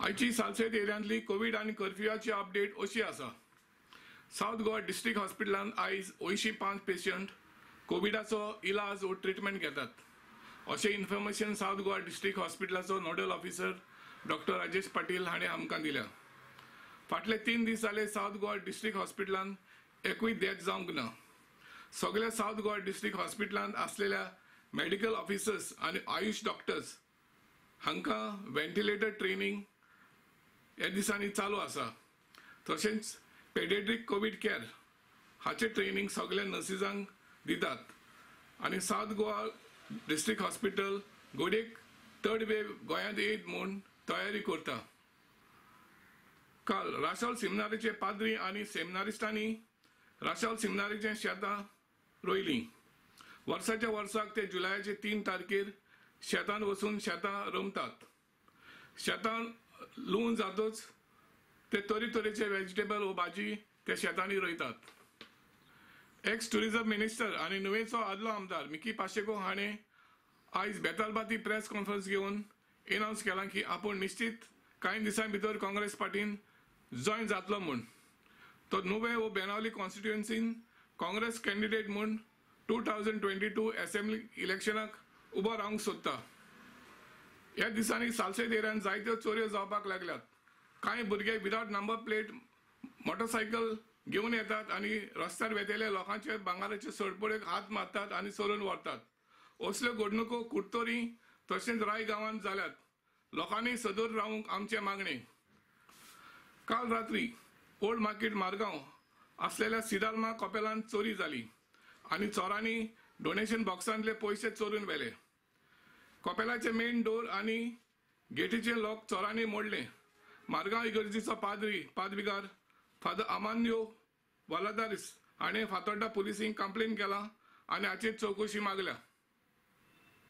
आयची सालसेत एरियांतली कोवीड आनी कर्फ्युआची अपडेट अशी आसा. सावथ गोवा डिस्ट्रिक्ट हॉस्पिटलांत आयज 85 पेशंट कोविडाचो इलाज वो ट्रिटमेंट घेतात अशें इन्फॉर्मेशन सावथ गोवा डिस्ट्रिक्ट हॉस्पिटलाचो nodal officer doctor Rajesh Patil हाणें आमकां दिल्या. फाटले 3 दीस जाले सावथ गोवा डिस्ट्रिक्ट हॉस्पिटलांत एकूय डेथ जावंक ना. सगळ्या सावथ गोवा डिस्ट्रिक्ट हॉस्पिटलांत आसलेल्या मेडिकल ऑफिसर्स आनी आयुष डॉक्टर्स हांकां व्हेंटिलेटर ट्रेनींग ह्या दिसांनी चालू आसा. तशेंच पेडियाट्रीक कोवीड केअर हाचें ट्रेनींग सगळ्या नर्सिसांक दितात आनी सावथ गोवा डिस्ट्रिक्ट हॉस्पिटल घडयेक थर्ड वेव गोंयांत येयत म्हूण तयारी करता. काल राशोल सेमिनारीचे पाद्री आनी सेमिनारिस्टांनी राशोल सेमिनारीचें शेतां रोयलीं. वर्साच्या वर्साक ते जुलयाचे 3 तारखेर शेतांत वचून शेतां रोमतात. शेतां लुवून जातच ते तरेतरेचे वेजिटेबल वो भाजी ते शेतांनी रोयतात. एक्स टुरिझम मिनिस्टर आनी नुवेचो आदलो आमदार मिकी पाशेको हाणें आयज बेतालबाती प्रेस कॉन्फरन्स घेवन एनावन्स केलां की आपूण निश्चित कांय दिसां भितर काँग्रेस पार्टीन जॉयन जातलो म्हूण. तो नुवें वो बेनावली कॉन्स्टिट्युएन्सीन काँग्रेस कॅन्डिडेट म्हूण 2022 असेंब्ली इलेक्शनाक उबो रावंक सोदता. ह्या दिसांनी सालसेत एरियान जायत्यो चोरयो जावपाक लागल्यात. कांय भुरगे विदावट नंबर प्लेट मोटरसायकल घेवन येतात आनी रस्त्यार वेतेल्या लोकांचे भांगाराचे सोडपडेक हात मारतात आनी चोरून व्हरतात. असल्यो घडणुको कुडतरी तशेंच राय गांवांत जाल्यात. लोकांनी सदोर रावंक आमचें मागणें. काल रात्री ओल्ड मार्केट मारगांव आसलेल्या सिदाल्मा कॉपेलांत चोरी जाली आनी चोरांनी डोनेशन बॉक्सांतले पयशे चोरून व्हेले. कॉपेलाचे मेन डोर आनी गेटीचे लॉक चोरांनी मोडले. मारगांव इगर्जीचो पाद्री पादविगार फादर अमान्यो वालादारीस हाणें फातोड्डा पुलिसींक कंप्लेन केला आनी हाचेर चवकशी मागल्या.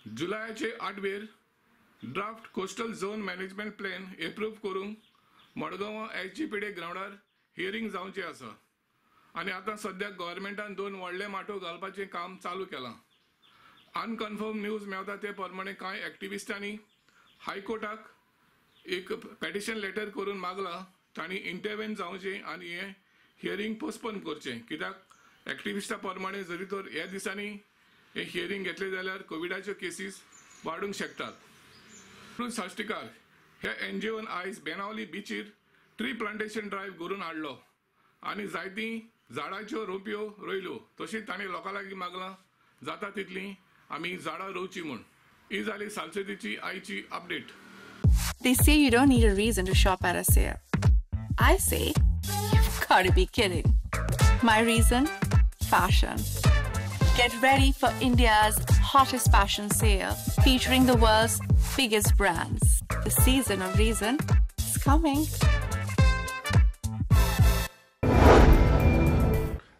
जुलयाचे 8वेर draft coastal zone management plan approve करूंक मडगांवां SGPD ग्रावंडार हियरींग जावचें आसा आनी आतां सद्याक गव्हर्मेंटान 2 व्हडले माटो घालपाचें काम चालू केलां. अनकन्फर्म न्यूज मेळटा ते प्रमाणे कांय एक्टिविस्टांनी हायकोर्टाक एक पेटिशन लेटर करून मागलां तांणी इंटरवेन जावचें आनी हें हियरींग पोस्टपोन करचें. कित्याक एक्टिविस्टा प्रमाणे जरी तर ह्या दिसांनी हें हियरींग घेतलें जाल्यार कोविडाच्यो केसीस वाडूंक शकतात. साश्टीकार हे NGOन आयज बेनावली बिचीर ट्री प्लांटेशन ड्रायव्ह करून हाडलो आनी जायतीं झाडाच्यो रोपयो रोयल्यो. तशीच तांणी लोकां लागीं मागलां जाता तितलीं आमी झाडां रोवची म्हूण. ही जाली सालसेतीची आयची update. They say you don't need a reason to shop at a sale. I say, you've got to be kidding. My reason? Fashion. Get ready for India's hottest fashion sale featuring the world's biggest brands. The season of reason is coming.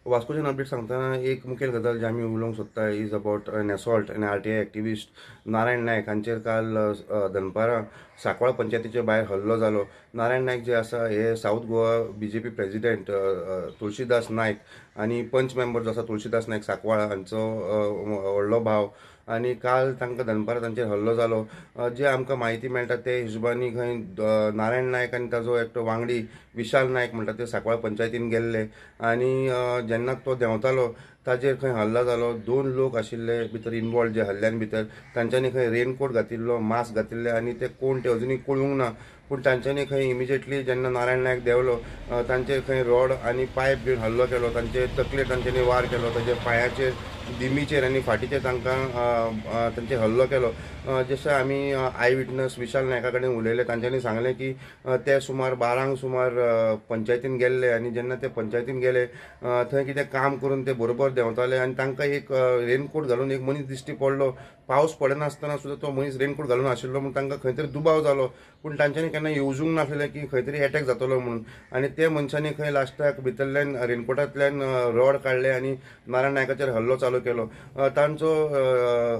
वास्कोच्यान update सांगतना एक मुखेल गजाल जी आमी उलोवंक सोदता is about an assault an RTI activist Narayan Naik हांचेर काल दनपारां सांकवाळ पंचायतीचे भायर हल्लो जालो. नारायण नायक जे आसा हे south Goa BJP president Tulsidas Naik आनी पंच मेंबर जो आसा तुळशीदास नायक सांकवाळ हांचो व्हडलो भाव आनी काल तांकां दनपारां तांचेर हल्लो जालो. जे आमकां म्हायती मेळटा ते हिशोबानी खंय नारायण नायक आनी ताजो एकटो वांगडी विशाल नायक म्हणटा ते सांकवाळ पंचायतीन गेल्ले आनी जेन्ना तो देंवतालो ताजेर खंय हल्ला जालो. 2 लोक आशिल्ले भितर इनवॉल्व जे हल्ल्यान भितर तांच्यांनी खंय रेनकोट घातिल्लो, मास्क घातिल्ले आनी ते कोण ते अजुनूय कळूंक ना. पूण तांच्यांनी खंय इमिजिएटली जेन्ना नारायण नायक देंवलो तांचेर खंय रॉड आनी पायप घेवन हल्लो केलो. तांचे तकलेर तांच्यांनी वार केलो, ताजे पांयाचेर, दिमीचेर आनी फाटीचेर तांकां तांचेर हल्लो केलो. जशें आमी I witness विशाल नायका कडेन उलयले तांच्यांनी सांगलें की ते सुमार 12 सुमार पंचायतीन गेल्ले आनी जेन्ना ते पंचायतीन गेले थंय कितें काम करून ते बरोबर देंवताले आनी तांकां एक रेनकोट घालून एक मनीस दिश्टी पडलो. पावस पडनासतना सुद्दां तो मनीस रेनकोट घालून आशिल्लो म्हूण तांकां खंय तरी दुबाव जालो. पूण तांच्यांनी केन्ना येवजूंक नासलें की खंय तरी एटॅक जातलो म्हणून आनी ते मनशांनी खंय लास्टाक भितरल्यान रेनकोटांतल्यान रॉड काडले आनी नारायण नायकाचेर हल्लो चालू केलो. तांचो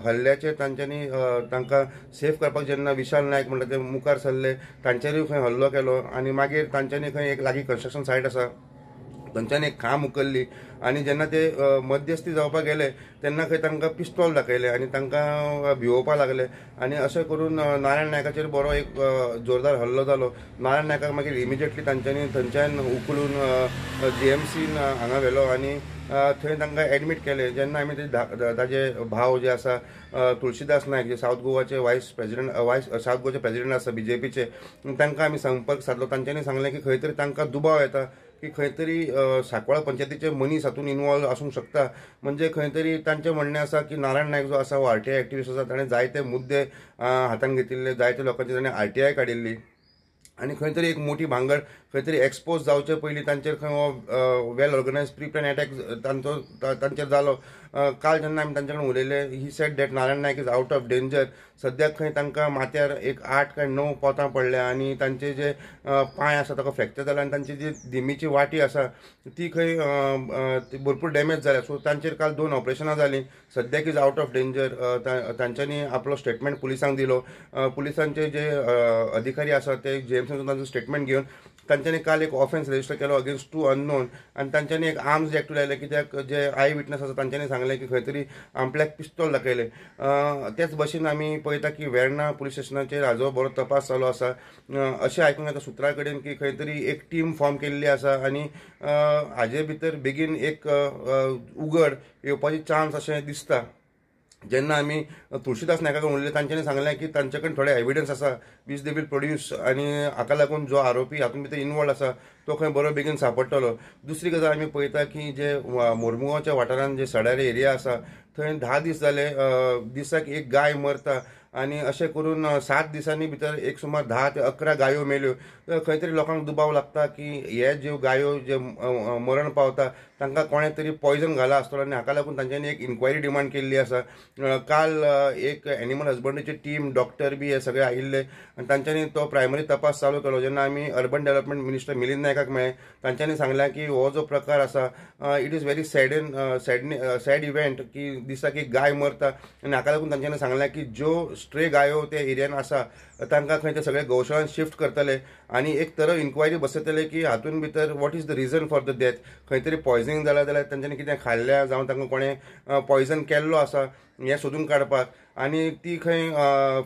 हल्ल्याचेर तांच्यांनी तांकां सेफ करपाक जेन्ना विशाल नायक म्हणटा ते मुखार सरले तांचेरूय खंय हल्लो केलो आनी मागीर तांच्यांनी खंय एक लागीं कन्स्ट्रक्शन सायट आसा तांच्यांनी एक खांब उखल्ली आनी जेन्ना ते मध्यस्थी जावपाक गेले तेन्ना खंय तांकां पिस्तोल दाखयलें आनी तांकां भिवोवपाक लागले आनी अशें करून नारायण नायकाचेर बरो एक जोरदार हल्लो जालो. नारायण नायकाक मागीर इमिजिएटली तांच्यांनी थंयच्यान उखलून जीएमसीन हांगा व्हेलो आनी थंय तांकां एडमीट केले. जेन्ना आमी ताजे भाव जे आसा तुळशीदास नायक जे सावथ गोवाचे वायस प्रेसिडेंट सावथ गोवाचे प्रेसिडेंट आसा बीजेपीचे, तांकां आमी संपर्क सादलो. तांच्यांनी सांगलें की खंय तरी तांकां दुबाव येता की खंय तरी सांकवाळ पंचायतीचे मनीस हातून इनवॉल्व आसूंक शकता. म्हणजे खंय तरी तांचें म्हणणें आसा की नारायण नायक जो आसा हो आरटीआय एक्टिविस्ट आसा, ताणें जायते मुद्दे हातान घेतिल्ले, जायते लोकांचे ताणें आरटीआय काडिल्ली आनी खंय तरी एक मोठी भांगड खंय तरी एक्सपोज जावचे पयलीं तांचेर खंय हो well organise pre plan attack तांचो तांचेर जालो. काल जेन्ना आमी तांचे कडेन उलयले, he said that Narayan Naik is out of danger. सद्याक खंय तांकां माथ्यार एक 8 काय 9 पोतां पडल्या आनी तांचे जे पांय आसा ताका फ्रॅक्चर जाला आनी तांची जी दिमीची वाटी आसा ती खंय भरपूर डॅमेज जाल्या. सो तांचेर काल 2 ऑपरेशनां जालीं. सद्याक is out of danger. तांच्यांनी आपलो स्टेटमेंट पुलिसांक दिलो. पुलिसांचे जे अधिकारी आसा ते जीएमसीन तांचो स्टेटमेंट घेवन तांच्यांनी काल एक ऑफेन्स रजिस्टर केलो अगेन्स्ट 2 अननोन आनी तांच्यांनी एक आर्म्स एक्ट लायलें कित्याक जे I witness आसा तांच्यांनी सांगलें की खंय तरी आपल्याक पिस्तोल दाखयलें. तेच भशेन आमी पळयता की वेर्णा पुलीस स्टेशनाचेर हाजो बरो तपास चालू आसा. अशें आयकूंक येता सुत्रा कडेन की खंय तरी एक टीम फॉर्म केल्ली आसा आनी हाजे भितर बेगीन एक उगड येवपाची चान्स अशें दिसता. जेन्ना आमी तुळशीदास नायका कडेन उलयले तांच्यांनी सांगलें की तांचे कडेन थोडे एविडन्स आसा which they will produce आनी हाका लागून जो आरोपी हातूंत भितर इनवॉल्व आसा तो खंय बरो बेगीन सांपडटलो. दुसरी गजाल आमी पळयता की जे मोरमुगांवच्या वाठारांत जे सडारे एरिया आसा थंय 10 दीस जाले दिसाक एक गाय मरता आनी अशें करून 7 दिसांनी भितर एक सुमार 10 ते 11 गायो मेल्यो. खंय तरी लोकांक दुबाव लागता की हे ज्यो गायो जे मरण पावता तांकां कोणें तरी पॉयजन घाला आसतलो आनी हाका लागून तांच्यांनी एक इन्क्वायरी डिमांड केल्ली आसा. काल एक एनिमल हजबंडरीची टीम, डॉक्टर बी हे सगळे आयिल्ले आनी तांच्यांनी तो प्रायमरी तपास चालू केलो. जेन्ना आमी अर्बन डेव्हलपमेंट मिनिस्टर मिलिंद नायकाक मेळ्ळे तांच्यांनी सांगलें की हो जो प्रकार आसा it is very sad sad event की दिसाक एक गाय मरता आनी हाका लागून तांच्यांनी सांगलें की ज्यो स्ट्रे गायो ते एरियान आसा तांकां खंय ते सगळे गौशाळान शिफ्ट करतले आनी एक तर इन्क्वायरी बसयतले की हातून भितर what is the reason for the death. खंय तरी पॉयझनिंग जालां जाल्यार तांच्यांनी कितें खाल्ल्या जावं तांकां कोणें पॉयझन केल्लो आसा हें सोदून काडपाक आनी ती खंय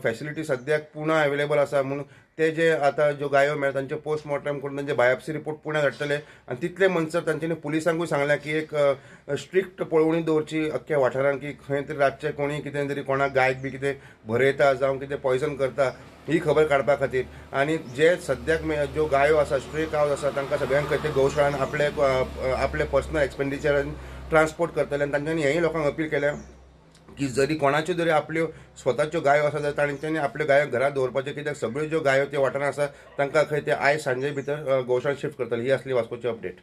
फॅसिलिटी सद्याक पुणा अवेलेबल आसा म्हूण ते जे आतां ज्यो गायो मेळ्ळ्या तांचे पोस्टमॉर्टम करून तांचे बायोप्सी रिपोर्ट पुण्याक धाडटले आनी तितले म्हणसर तांच्यांनी पुलिसांकूय सांगलें की एक स्ट्रिक्ट पळोवणी दवरची अख्ख्या वाठारांत की खंय तरी रातचें कोणी कितें तरी कोणाक गायक बी कितें भरयता जावं कितें पॉयझन करता ही खबर काडपा खातीर. आनी जे सद्याक ज्यो गायो आसा स्ट्रे कावज आसा तांकां सगळ्यांक खंय ते गौशाळान आपले आपले पर्सनल एक्सपेंडिचरान ट्रान्सपोर्ट करतले आनी तांच्यांनी हेंय लोकांक अपील केल्या की जरी कोणाच्यो जरी आपल्यो स्वताच्यो गायो आसा जाल्यार तांच्यांनी आपल्यो गायो घरांत दवरपाच्यो कित्याक सगळ्यो ज्यो गायो त्या वाठारांत आसा तांकां खंय ते आयज सांजे भितर गौशाळान शिफ्ट करतले. ही आसली वास्कोची अपडेट.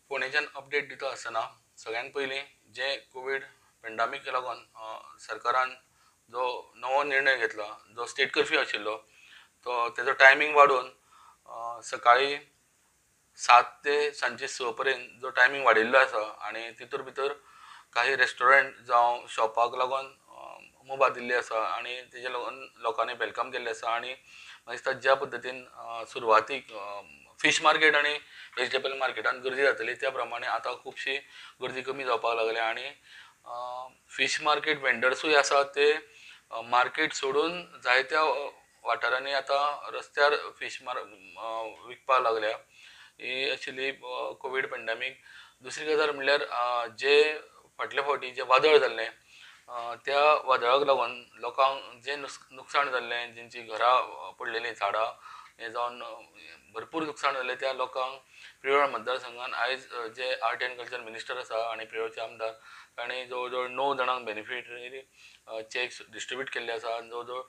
फोंडेच्यान अपडेट दिता आसतना सगळ्यान पयलीं जे कोवीड पेंडामीक लागून सरकारान जो नवो निर्णय घेतला, जो स्टेट कर्फ्यू आशिल्लो तो तेजो टायमींग वाडोवन सकाळी 7 ते सांजे 6 पर्यंत जो टायमींग वाडयल्लो आसा आनी तितूर भितर काही रेस्टॉरंट जावं शॉपाक लागून मुभा दिल्ली आसा आनी तेजे लागून लोकांनी welcome केल्लें आसा. आनी म्हाका दिसता ज्या पद्दतीन सुरवातीक फिश मार्केट आनी वेजिटेबल मार्केटान गर्दी जातली त्या प्रमाणे आतां खुबशी गर्दी कमी जावपाक लागल्या आनी फिश मार्केट वेंडर्सूय आसा ते मार्केट सोडून जायत्या वाठारांनी आतां रस्त्यार फिश विकपाक लागल्या. ही आशिल्ली कोवीड पेंडेमीक. दुसरी गजाल म्हणल्यार जे फाटले फावटी जें वादळ जाल्लें त्या वादळाक लागून लोकांक जें नुकसाण जाल्लें, जेंची घरां पडलेलीं, झाडां हें जावन भरपूर नुकसाण जाल्लें त्या लोकांक प्रियोळ मतदारसंघान आयज जे आर्ट एंड कल्चर मिनिस्टर आसा आनी प्रियोळचे आमदार तांणी जवळ जवळ 9 जाणांक बेनिफिटरी चॅक्स डिस्ट्रिब्यूट केल्ले आसा आनी जवळ जवळ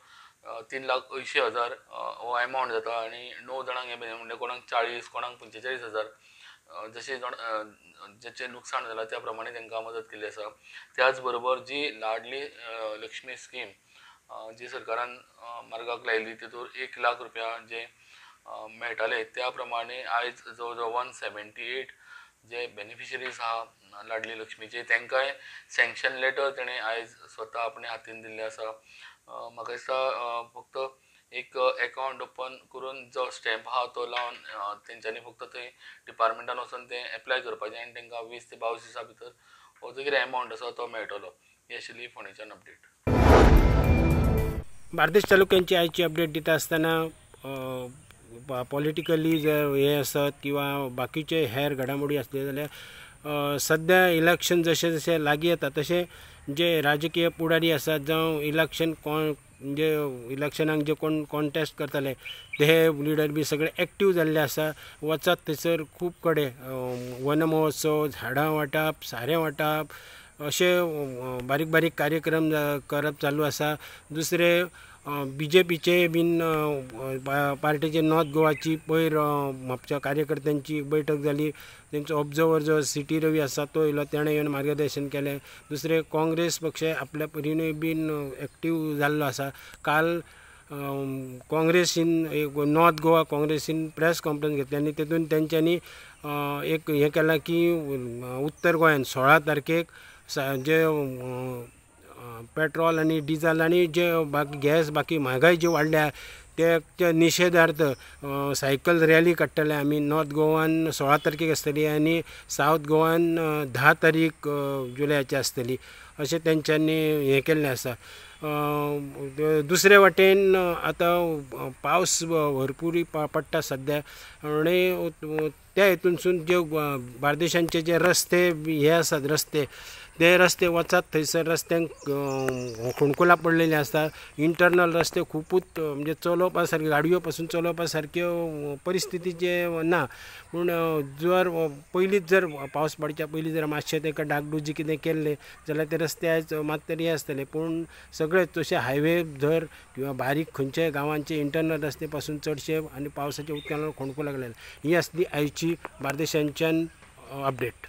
3,80,000 हो एमावंट जाता आनी 9 जाणांक हे म्हणजे कोणाक 40 कोणाक 45,000 जशें जाचें नुकसाण जालां त्या प्रमाणे तांकां मदत केल्ली आसा. त्याच बरोबर जी लाडली लक्ष्मी स्कीम जी सरकारान मार्गाक लायली तितूर 1 लाख रुपया जे मेळटाले त्या प्रमाणे आयज जवळ जवळ 178 जे बेनिफिशरीज आहा लाडली लक्ष्मीचे तांकांय सँक्शन लेटर तेणें आयज स्वता आपणे हातीन दिल्लें आसा. म्हाका दिसता फक्त एक अकावंट ओपन करून जो स्टॅम्प आहा तो लावन तेंच्यांनी फक्त थंय डिपार्टमेंटान वचून तें एप्लाय करपाचें आनी तांकां 20 ते 22 दिसां भितर हो जो कितें एमावंट आसा तो मेळटलो. ही आशिल्ली फोंडेच्यान अपडेट. बार्देश तालुक्यांची आयची अपडेट दिता आसतना पॉलिटिकली जर हे आसत किंवा बाकीचे हेर घडामोडी आसले जाल्यार सद्या इलेक्शन जशें जशें लागीं येता तशें जे राजकीय पुढारी आसात जावं इलेक्शन कोण म्हणजे इलेक्शनाक जे कोण कॉन्टेस्ट करताले ते लिडर बी सगळे एक्टीव जाल्ले आसा. वचत थंयसर खूब कडेन वन महोत्सव, झाडां वांटप, सारें वांटप अशे बारीक बारीक कार्यक्रम करप चालू आसा. दुसरे बीजेपीचे बीन पार्टीचे नॉर्थ गोवाची पयर म्हापच्या कार्यकर्त्यांची बैठक जाली. तेंचो ऑब्जर्वर जो सिटी रवी आसा तो येयलो, तेणें येवन मार्गदर्शन केलें. दुसरें काँग्रेस पक्ष आपल्या परिनूय बीन एक्टीव जाल्लो आसा. काल काँग्रेसीन एक नॉर्थ गोवा काँग्रेसीन प्रेस कॉन्फरन्स घेतली आनी तेतून तेंच्यांनी एक हें केलां की उत्तर गोंयान 16 तारखेक जे पेट्रोल आनी डिजल आनी जे बाकी गॅस बाकी म्हारगाय जी वाडल्या ते निशेधार्थ सायकल रॅली काडटले आमी. नॉर्थ गोवान 16 तारखेक आसतली आनी सावथ गोवान 10 तारीख जुलयाची आसतली अशें तेंच्यांनी हें केल्लें आसा. दुसरे वाटेन आतां पावस भरपूर पडटा सद्या आनी त्या हितूनसून जे बार्देशांचे जे रस्ते हे आसात रस्ते ते रस्ते वचात थंयसर रस्त्यांक फोंडकुलां पडलेलीं आसता. इंटरनल रस्ते खुबूच म्हणजे चलोवपा सारके गाडयो पासून चलोवपा सारक्यो परिस्थितीचे ना. पूण जर पयलींच जर पावस पडच्या पयलीं जर मातशें तांकां डागडुजी कितें केल्लें जाल्यार ते रस्ते आयज मात तरी आसतले. पूण सगळे तशे हायवे धर किंवा बारीक खंयच्याय गांवांचे इंटरनल रस्ते पासून चडशे आनी पावसाच्या उदकान खोंडकूं लागले. ही आसली आयची बार्देशांच्यान अपडेट.